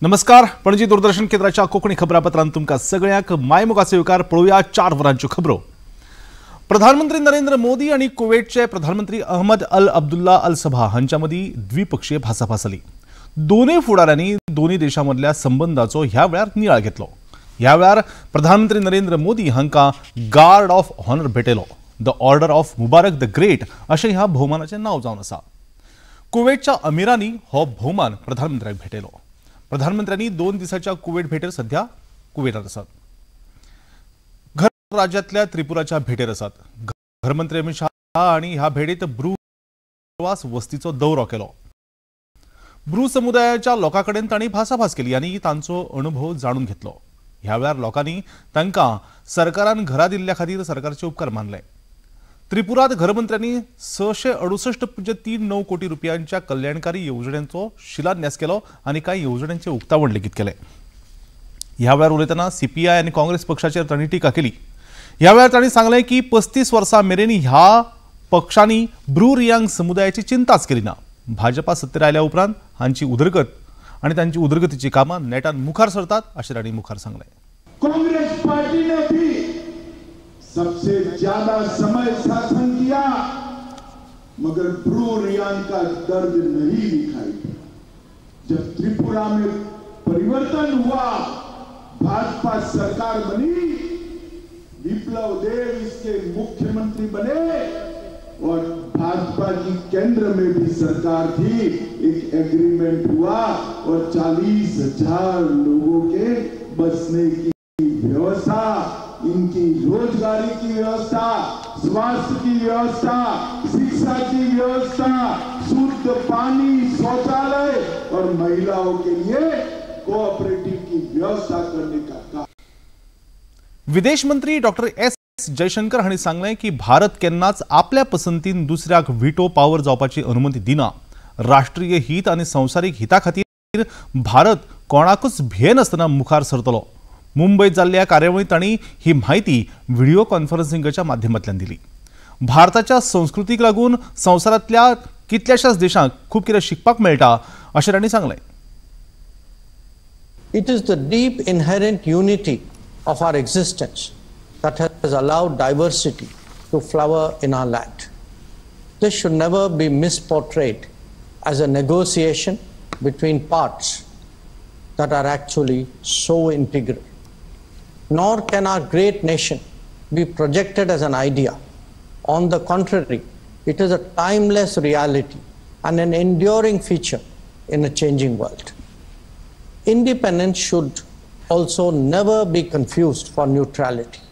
नमस्कार, पणजी दूरदर्शन केंद्राच्या कोंकणी खबरापत्रांत तुमकां सगळ्यांक मायमोगाचो येवकार. पळोवया 4 वरांच्यो खबरो. प्रधानमंत्री नरेंद्र मोदी आनी कुवेटचे प्रधानमंत्री अहमद अल अब्दुल्ला अल सभा हांच्या मदीं द्विपक्षीय भासाभास जाली. दोनूय फुडाऱ्यांनी दोनूय देशां मदल्या संबंदाचो ह्या वेळार नियाळ घेतलो. ह्या वेळार प्रधानमंत्री नरेंद्र मोदी हांकां गार्ड ऑफ ऑनर भेटयलो. The order of Mubarak the great अशें ह्या भोवमानाचें नांव जावन आसा. कुवेटच्या अमिरांनी हो भोवमान प्रधानमंत्र्याक भेटयलो. प्रधानमंत्र्यांनी 2 दिसाच्या कुवेट भेटेर सध्या कुवेटात आसात. घर राज्यांतल्या त्रिपुराच्या भेटेर आसात. घरमंत्री अमित शाह हांणी ह्या भेटेत ब्रू वस्तीचो दौरो केलो. ब्रू समुदायाच्या लोकां कडेन तांणी भासाभास केली आनी तांचो अनुभव जाणून घेतलो. ह्या वेळार लोकांनी तांकां सरकारान घरा दिल्ल्या खातीर सरकारचे उपकार मानले. त्रिपुरात घरमंत्र्यांनी 668.39 कोटी रुपयांच्या कल्याणकारी येवजण्यांचो शिलान्यास केलो आनी कांय येवजण्यांचे उक्तावण लेगीत केले. ह्या वेळार उलयतना सीपीआय आनी काँग्रेस पक्षाचेर तांणी टिका केली. ह्या वेळार तांणी सांगलें की 35 वर्सां मेरेन ह्या पक्षांनी ब्रू रियांग समुदायाची चिंताच केली ना. भाजपा सत्तेर आयल्या उपरांत हांची उदरगत आनी तांची उदरगतीची कामां नेटान मुखार सरतात अशें तांणी मुखार सांगलें. काँग्रेस पार्टी ने भी सबसे ज्यादा समय शासन किया, मगर ब्रू रियांग का दर्द नहीं दिखाई पड़ा. जब त्रिपुरा में परिवर्तन हुआ, भाजपा सरकार बनी, विप्लव देव इसके मुख्यमंत्री बने और भाजपा की केंद्र में भी सरकार थी. एक एग्रीमेंट हुआ और 40,000 लोगों के बसने की व्यवस्था, इनकी रोजगारी की व्यवस्था, स्वास्थ्य की व्यवस्था, शिक्षा की व्यवस्था, शुद्ध पानी, शौचालय और महिलाओं के लिए कोऑपरेटिव की व्यवस्था करने का काम. विदेश मंत्री डॉक्टर एस जयशंकर हांणी सांगलें की भारत केन्नाच आपल्या पसंतीन दुसऱ्याक व्हिटो पावर जावपाची अनुमती दिना. राष्ट्रीय हित आनी संवसारीक हिता खातीर भारत कोणाकूच भियेनासतना मुखार सरतलो. मुंबयत जाल्ल्या कार्यावळींत तांणी ही म्हायती व्हिडिओ कॉन्फरन्सिंगाच्या माध्यमांतल्यान दिली. भारताच्या संस्कृतीक लागून संवसारांतल्या कितल्याशाच देशांक खूब कितें शिकपाक मेळटा अशें तांणी सांगलें. It is the deep inherent unity of our existence that has allowed diversity to flower in our land. This should never be misportrayed as a negotiation between parts that are actually so integral. Nor can our great nation be projected as an idea. On the contrary, it is a timeless reality and an enduring feature in a changing world. Independence should also never be confused for neutrality.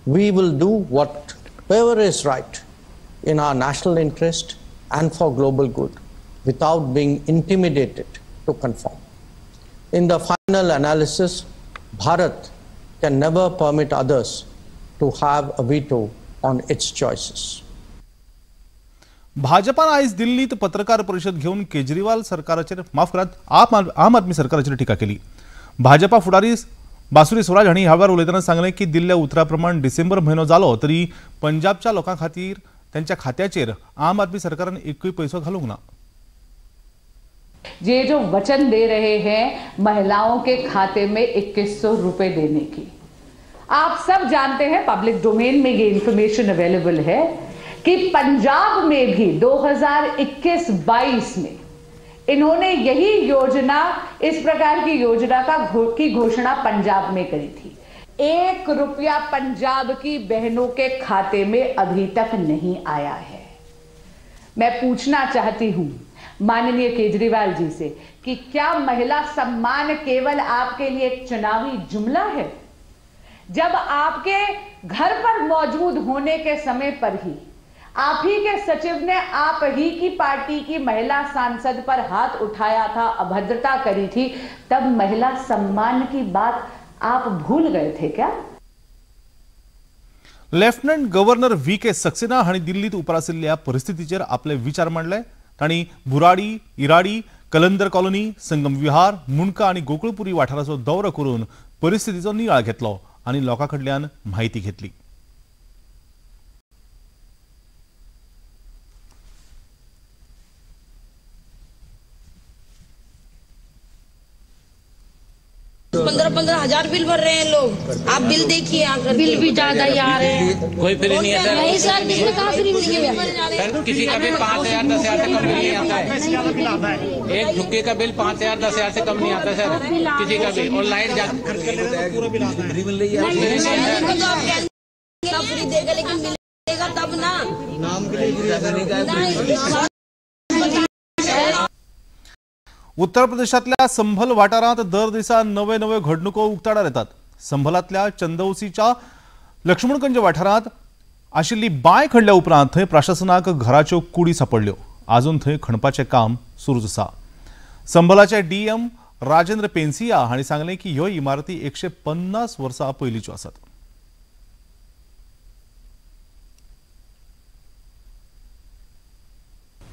We will do whatever is right in our national interest and for global good without being intimidated to conform. In the final analysis, Bharat can never permit others to have a veto on its choices. भाजपान आयज दिल्लीत पत्रकार परिशद घेवन केजरीवाल सरकाराचेर, माफ करात, आम आदमी सरकाराचेर टिका केली. भाजपा फुडारी बासुरी स्वराज हांणी ह्या वेळार उलयतना सांगलें की दिल्ल्या उतरा प्रमाण डिसेंबर म्हयनो जालो तरी पंजाबच्या लोकां खातीर त्यांच्या खात्याचेर आम आदमी सरकारान एकूय पैसो घालूंक ना. ये जो वचन दे रहे हैं महिलाओं के खाते में 2100 रुपए देने की, आप सब जानते हैं, पब्लिक डोमेन में ये इंफॉर्मेशन अवेलेबल है कि पंजाब में भी 2021-22 में इन्होंने यही योजना, इस प्रकार की योजना की घोषणा पंजाब में करी थी. 1 रुपया पंजाब की बहनों के खाते में अभी तक नहीं आया है. मैं पूछना चाहती हूं माननीय केजरीवाल जी से कि क्या महिला सम्मान केवल आपके लिए एक चुनावी जुमला है? जब आपके घर पर मौजूद होने के समय पर ही आप ही के सचिव ने आप ही की पार्टी की महिला सांसद पर हाथ उठाया था, अभद्रता करी थी, तब महिला सम्मान की बात आप भूल गए थे क्या? Lieutenant governor V K Saxena हांणी दिल्लीत उप्रासिल्ल्या परिस्थितीचेर आपले विचार मांडले. तांणी बुराडी, इराडी, कलंदर कॉलनी, संगम विहार, मुंडका आनी गोकुळपुरी वाठाराचो दौरो करून परिस्थितीचो नियाळ घेतलो आनी लोकां कडल्यान म्हायती घेतली. 15-15 हजार बिल भर रहे हैं लोग। आप बिल देखिए आकर, बिल भी ज्यादा ही आ रहे हैं। कोई फ्री नहीं है सर। नहीं सर, बिजली कहाँ फ्री मिलेगी सर? किसी का बिल 5,000 10,000 से कम नहीं आता है। एक झुक्के का बिल 5,000 10,000 से कम नहीं आता सर, किसी का भी। और लाइट खर्च कर लेते हैं, पूरा बिल आता है। फ्री देगा लेकिन मिलेगा तब ना, नाम के लिए। उत्तर प्रदेशातल्या संभल वाठारांत दर दिसा नवे नवे घडणुको उक्ताडार येतात। संभलातल्या चंदौसीच्या लक्ष्मणगंज वाठारांत आशिल्ली बांय खणल्या उपरांत थंय प्रशासनाक घराच्यो कुडी सापडल्यो। आजून थंय खणपाचें काम सुरूच आसा। संभलाचे डीएम राजेंद्र पेन्सिया हांणी सांगलें की ह्यो इमारती 150 वर्सां पयलींच्यो आसात।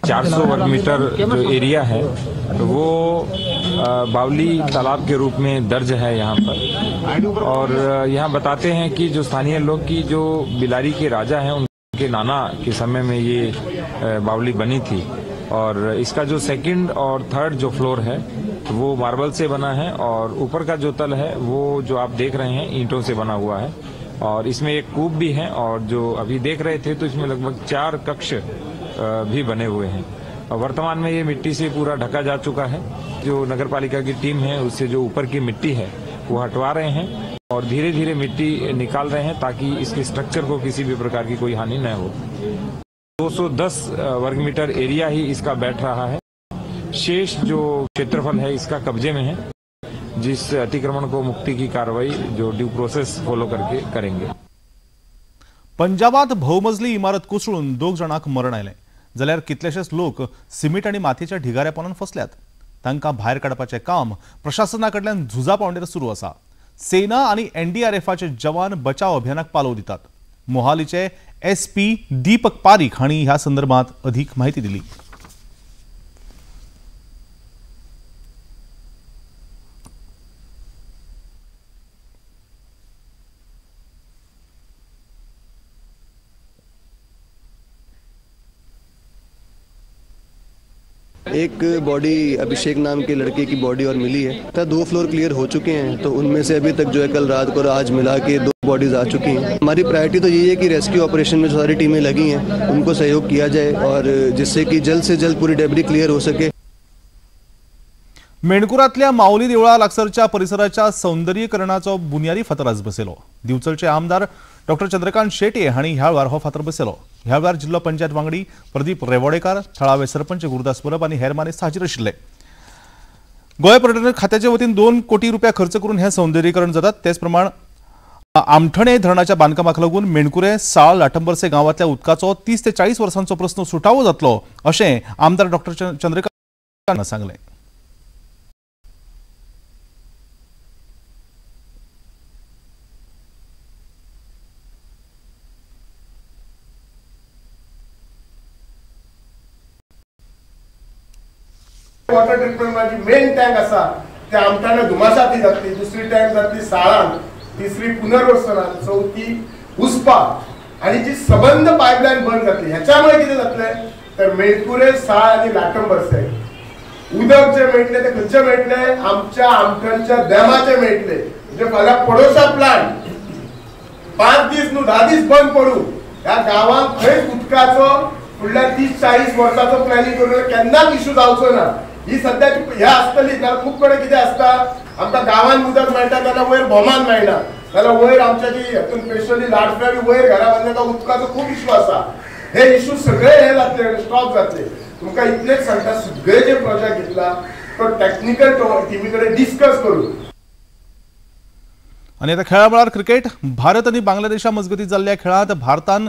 400 वर्ग मीटर जो एरिया है वो बावली तालाब के रूप में दर्ज है यहाँ पर। और यहाँ बताते हैं कि जो स्थानीय लोग की जो बिलारी के राजा हैं उनके नाना के समय में ये बावली बनी थी। और इसका जो सेकंड और थर्ड जो फ्लोर है वो मार्बल से बना है और ऊपर का जो तल है वो जो आप देख रहे हैं ईंटों से बना हुआ है। और इसमें एक कूप भी है और जो अभी देख रहे थे तो इसमें लगभग 4 कक्ष भी बने हुए हैं। और वर्तमान में ये मिट्टी से पूरा ढका जा चुका है। जो नगर पालिका की टीम है उससे जो ऊपर की मिट्टी है वो हटवा रहे हैं और धीरे धीरे मिट्टी निकाल रहे हैं ताकि इसके स्ट्रक्चर को किसी भी प्रकार की कोई हानि न हो। 210 वर्ग मीटर एरिया ही इसका बैठ रहा है। शेष जो क्षेत्रफल है इसका कब्जे में है, जिस अतिक्रमण को मुक्ति की कार्रवाई जो ड्यू प्रोसेस फॉलो करके करेंगे। पंजाबात भोवमजली इमारत कोसळून 2 जाणांक मरण आयलें जाल्यार कितलेशेच लोक सिमीट आनी मातयेच्या ढिगाऱ्यापणान फसल्यात। तांकां भायर काडपाचें काम प्रशासना कडल्यान झुजा पावंड्यार सुरू आसा। सेना आनी एनडीआरएफाचे जवान बचाव अभियानाक पालव दितात। मोहालीचे एसपी दीपक पारीख हांणी ह्या संदर्भात अधिक माहिती दिली। एक बॉडी अभिषेक नाम के लड़के की बॉडी और मिली है। तो 2 फ्लोर क्लियर हो चुके हैं, तो उनमें से अभी तक जो है कल रात को और आज मिला के 2 बॉडीज आ चुकी हैं। हमारी प्रायोरिटी तो यही है कि रेस्क्यू ऑपरेशन में जो सारी टीमें लगी हैं उनको सहयोग किया जाए और जिससे कि जल्द से जल्द पूरी डेब्री क्लियर हो सके। मेणकुरातल्या माऊली देवळा लागसरच्या परिसराच्या सौंदर्यीकरणाचो बुनियादी फातर आज बसयलो। दिवचलचे आमदार डॉक्टर चंद्रकांत शेट्ये हांणी ह्या वेळार हो फातर बसयलो। ह्या वेळार जिल्लो पंचायत वांगडी प्रदीप रेवोडेकार, थळावे सरपंच गुरुदास परब आनी हेर मानेस्त हाजीर आशिल्ले। गोंय पर्यटन खात्याचे वतीन 2 कोटी रुपया खर्च करून हें सौंदर्यीकरण जाता। तेच प्रमाण आमठणे धरणाच्या बांदकामाक लागून मेणकुरे, साळ, लाटंबरसे गांवांतल्या उदकाचो 30 ते 40 वर्सांचो प्रस्न सुटावो जातलो अशें आमदार डॉक्टर चंद्रकांत सांगलें। वॉटर ट्रिटमेंट मेन टँक आसा ते आमठाणे धुमासाती जातली, दुसरी टँक जातली साळान, तिसरी पुनर्वसनान, चवथी उसपा आनी जी सबंद पायपलायन बंद जातली। ह्याच्यामुळे कितें जातलें तर मेणकुरे, साळ आनी लाटंबरसे उदक जे मेळटलें तें खंयचें मेळटलें? आमच्या आमठणच्या डॅमाचें मेळटलें। म्हणजे फाल्यां पडोसा प्लांट 5 दीस न्हू 10 दीस बंद पडूं, ह्या गांवांत खंयच उदकाचो फुडल्या 30-40 वर्साचो प्लॅनिंग करून केन्नाच इशू जावचो ना। ही सद्याची ह्या आसतली जाल्यार खूब कडेन कितें आसता, आमकां गांवांत उदक मेळटा जाल्यार वयर भोमान मेळना, जाल्यार वयर आमच्या जी हेतून स्पेशली लाडफ्या बी वयर घरा बांदल्या उदकाचो खूब इशू आसा। हे इशू सगळे हे जातले, स्टॉप जातले। तुमकां इतलेंच सांगता, सगळे जे प्रोजेक्ट घेतला तो टॅक्निकल टिमी कडेन डिस्कस करून। आनी आतां खेळा मळार क्रिकेट। भारत आनी बांगलादेशा मजगतीं जाल्ल्या खेळांत भारतान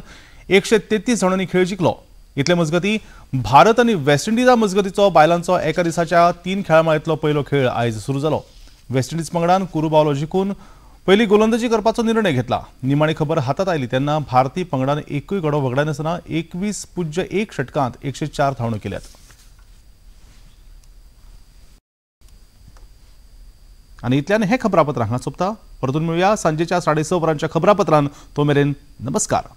133 धांवड्यांनी खेळ जिखलो। इतले मजगती भारत आनी वेस्ट इंडिजा मजगतीचो बायलांचो एका दिसाच्या 3 खेळामाळेंतलो पयलो खेळ आयज सुरू जालो। वेस्ट इंडिज पंगडान कुरुबावलो जिखून पयली गोलंदाजी करपाचो निर्णय घेतला। निमाणी खबर हातात आयली तेन्ना भारतीय पंगडान एकूय गडो वगडायनासतना 21.1 षटकांत 104 धांवड्यो केल्यात। आनी इतल्यान हें खबरापत्र हांगा सोंपता। परतून मेळुया सांजेच्या 6:30 वरांच्या खबरापत्रान। तो मेरेन नमस्कार।